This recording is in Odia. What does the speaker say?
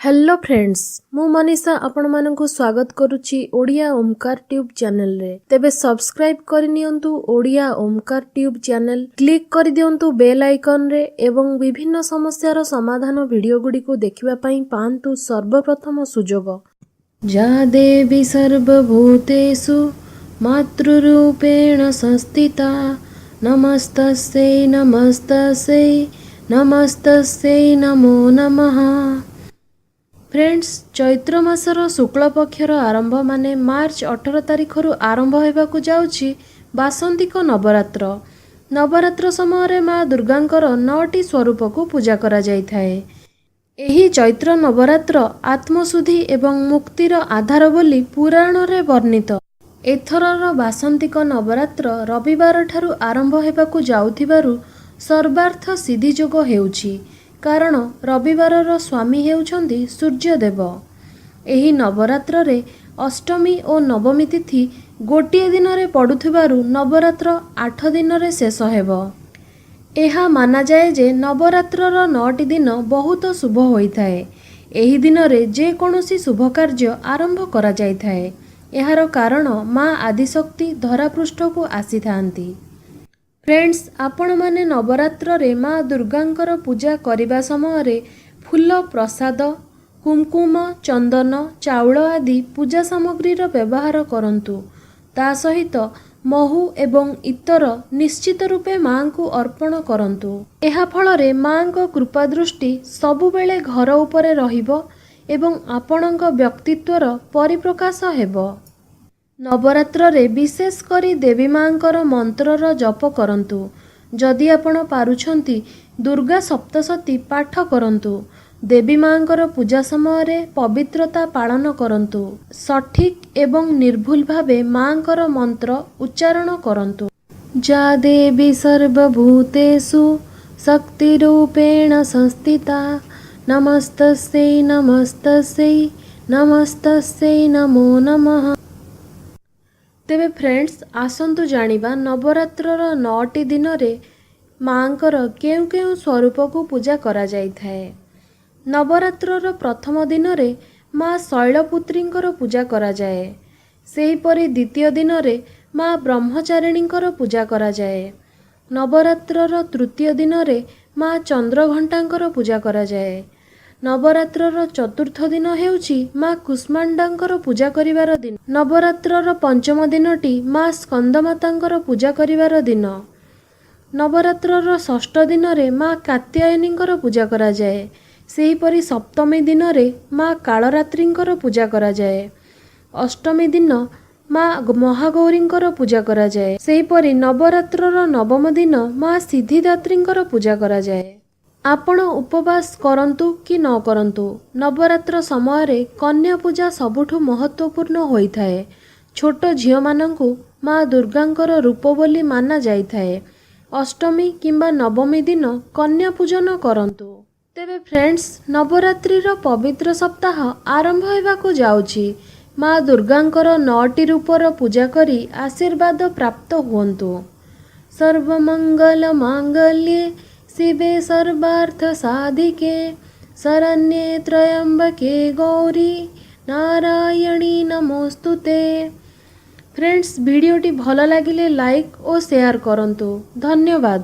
ହ୍ୟାଲୋ ଫ୍ରେଣ୍ଡସ୍, ମୁଁ ମନୀଷା ଆପଣମାନଙ୍କୁ ସ୍ୱାଗତ କରୁଛି ଓଡ଼ିଆ ଓମ୍କାର ଟ୍ୟୁବ୍ ଚ୍ୟାନେଲରେ। ତେବେ ସବସ୍କ୍ରାଇବ୍ କରିନିଅନ୍ତୁ Odia Omkar tube channel, click କରିଦିଅନ୍ତୁ ବେଲ୍ ଆଇକନ୍ରେ ଏବଂ ବିଭିନ୍ନ ସମସ୍ୟାର ସମାଧାନ ଭିଡ଼ିଓ ଗୁଡ଼ିକୁ ଦେଖିବା ପାଇଁ ପାଆନ୍ତୁ ସର୍ବପ୍ରଥମ ସୁଯୋଗ। ଯା ଦେବୀ ସର୍ବଭୂତେଷୁ ମାତୃରୂପେଣ ସଂସ୍ଥିତା, ନମସ୍ତସ୍ୟୈ ନମସ୍ତସ୍ୟୈ ନମସ୍ତସ୍ୟୈ ନମୋ ନମଃ। ଫ୍ରେଣ୍ଡସ୍, ଚୈତ୍ର ମାସର ଶୁକ୍ଳପକ୍ଷର ଆରମ୍ଭ ମାନେ ମାର୍ଚ୍ଚ 18 ତାରିଖରୁ ଆରମ୍ଭ ହେବାକୁ ଯାଉଛି ବାସନ୍ତିକ ନବରାତ୍ର। ନବରାତ୍ର ସମୟରେ ମା ଦୁର୍ଗାଙ୍କର 9ଟି ସ୍ୱରୂପକୁ ପୂଜା କରାଯାଇଥାଏ। ଏହି ଚୈତ୍ର ନବରାତ୍ର ଆତ୍ମଶୁଦ୍ଧି ଏବଂ ମୁକ୍ତିର ଆଧାର ବୋଲି ପୁରାଣରେ ବର୍ଣ୍ଣିତ। ଏଥରର ବାସନ୍ତିକ ନବରାତ୍ର ରବିବାରଠାରୁ ଆରମ୍ଭ ହେବାକୁ ଯାଉଥିବାରୁ ସର୍ବାର୍ଥ ସିଦ୍ଧି ଯୋଗ ହେଉଛି, କାରଣ ରବିବାରର ସ୍ୱାମୀ ହେଉଛନ୍ତି ସୂର୍ଯ୍ୟଦେବ। ଏହି ନବରାତ୍ରରେ ଅଷ୍ଟମୀ ଓ ନବମୀ ତିଥି ଗୋଟିଏ ଦିନରେ ପଡ଼ୁଥିବାରୁ ନବରାତ୍ର 8 ଦିନରେ ଶେଷ ହେବ। ଏହା ମାନାଯାଏ ଯେ ନବରାତ୍ରର 9ଟି ଦିନ ବହୁତ ଶୁଭ ହୋଇଥାଏ। ଏହି ଦିନରେ ଯେକୌଣସି ଶୁଭ କାର୍ଯ୍ୟ ଆରମ୍ଭ କରାଯାଇଥାଏ। ଏହାର କାରଣ ମା ଆଦିଶକ୍ତି ଧରାପୃଷ୍ଠକୁ ଆସିଥାନ୍ତି। ଫ୍ରେଣ୍ଡସ୍, ଆପଣମାନେ ନବରାତ୍ରରେ ମା ଦୁର୍ଗାଙ୍କର ପୂଜା କରିବା ସମୟରେ ଫୁଲ, ପ୍ରସାଦ, କୁଙ୍କୁମ, ଚନ୍ଦନ, ଚାଉଳ ଆଦି ପୂଜା ସାମଗ୍ରୀର ବ୍ୟବହାର କରନ୍ତୁ। ତା ସହିତ ମହୁ ଏବଂ ଇତର ନିଶ୍ଚିତ ରୂପେ ମାଙ୍କୁ ଅର୍ପଣ କରନ୍ତୁ। ଏହା ଫଳରେ ମାଙ୍କ କୃପା ଦୃଷ୍ଟି ସବୁବେଳେ ଘର ଉପରେ ରହିବ ଏବଂ ଆପଣଙ୍କ ବ୍ୟକ୍ତିତ୍ୱର ପରିପ୍ରକାଶ ହେବ। ନବରାତ୍ରରେ ବିଶେଷ କରି ଦେବୀ ମାଙ୍କର ମନ୍ତ୍ରର ଜପ କରନ୍ତୁ। ଯଦି ଆପଣ ପାରୁଛନ୍ତି, ଦୁର୍ଗା ସପ୍ତଶତୀ ପାଠ କରନ୍ତୁ। ଦେବୀ ମାଙ୍କର ପୂଜା ସମୟରେ ପବିତ୍ରତା ପାଳନ କରନ୍ତୁ। ସଠିକ୍ ଏବଂ ନିର୍ଭୁଲ ଭାବେ ମାଙ୍କର ମନ୍ତ୍ର ଉଚ୍ଚାରଣ କରନ୍ତୁ। ଯା ଦେବୀ ସର୍ବଭୂତେଷୁ ଶକ୍ତିରୂପେଣ ସଂସ୍ଥିତା, ନମସ୍ତସ୍ୟୈ ନମସ୍ତସ୍ୟୈ ନମସ୍ତସ୍ୟୈ ନମୋ ନମଃ। ତେବେ ଫ୍ରେଣ୍ଡସ୍, ଆସନ୍ତୁ ଜାଣିବା ନବରାତ୍ରର 9ଟି ଦିନରେ ମାଙ୍କର କେଉଁ କେଉଁ ସ୍ୱରୂପକୁ ପୂଜା କରାଯାଇଥାଏ। ନବରାତ୍ରର ପ୍ରଥମ ଦିନରେ ମା ଶୈଳପୁତ୍ରୀଙ୍କର ପୂଜା କରାଯାଏ। ସେହିପରି ଦ୍ୱିତୀୟ ଦିନରେ ମା ବ୍ରହ୍ମଚାରିଣୀଙ୍କର ପୂଜା କରାଯାଏ। ନବରାତ୍ରର ତୃତୀୟ ଦିନରେ ମା ଚନ୍ଦ୍ରଘଣ୍ଟାଙ୍କର ପୂଜା କରାଯାଏ। ନବରାତ୍ରର ଚତୁର୍ଥ ଦିନ ହେଉଛି ମା କୁଷ୍ମାଣ୍ଡାଙ୍କର ପୂଜା କରିବାର ଦିନ। ନବରାତ୍ରର ପଞ୍ଚମ ଦିନଟି ମା ସ୍କନ୍ଦମାତାଙ୍କର ପୂଜା କରିବାର ଦିନ। ନବରାତ୍ରର ଷଷ୍ଠ ଦିନରେ ମା କାତ୍ୟାୟନୀଙ୍କର ପୂଜା କରାଯାଏ। ସେହିପରି ସପ୍ତମୀ ଦିନରେ ମା କାଳରାତ୍ରୀଙ୍କର ପୂଜା କରାଯାଏ। ଅଷ୍ଟମୀ ଦିନ ମା ମହାଗୌରୀଙ୍କର ପୂଜା କରାଯାଏ। ସେହିପରି ନବରାତ୍ରର ନବମ ଦିନ ମା ସିଦ୍ଧିଦାତ୍ରୀଙ୍କର ପୂଜା କରାଯାଏ। ଆପଣ ଉପବାସ କରନ୍ତୁ କି ନ କରନ୍ତୁ, ନବରାତ୍ର ସମୟରେ କନ୍ୟା ପୂଜା ସବୁଠୁ ମହତ୍ତ୍ୱପୂର୍ଣ୍ଣ ହୋଇଥାଏ। ଛୋଟ ଝିଅମାନଙ୍କୁ ମା ଦୁର୍ଗାଙ୍କର ରୂପ ବୋଲି ମାନା ଯାଇଥାଏ। ଅଷ୍ଟମୀ କିମ୍ବା ନବମୀ ଦିନ କନ୍ୟା ପୂଜନ କରନ୍ତୁ। ତେବେ ଫ୍ରେଣ୍ଡସ୍, ନବରାତ୍ରିର ପବିତ୍ର ସପ୍ତାହ ଆରମ୍ଭ ହେବାକୁ ଯାଉଛି। ମା ଦୁର୍ଗାଙ୍କର 9ଟି ରୂପର ପୂଜା କରି ଆଶୀର୍ବାଦ ପ୍ରାପ୍ତ ହୁଅନ୍ତୁ। ସର୍ବମଙ୍ଗଳ ମାଙ୍ଗଲ୍ୟେ ଶିବେ ସର୍ବାର୍ଥ ସାଧିକେ, ଶରଣ୍ୟେ ତ୍ର୍ୟମ୍ବକେ ଗୌରୀ ନାରାୟଣୀ ନମୋସ୍ତୁତେ। ଫ୍ରେଣ୍ଡସ୍, ଭିଡ଼ିଓଟି ଭଲ ଲାଗିଲେ ଲାଇକ୍ ଓ ସେୟାର କରନ୍ତୁ। ଧନ୍ୟବାଦ।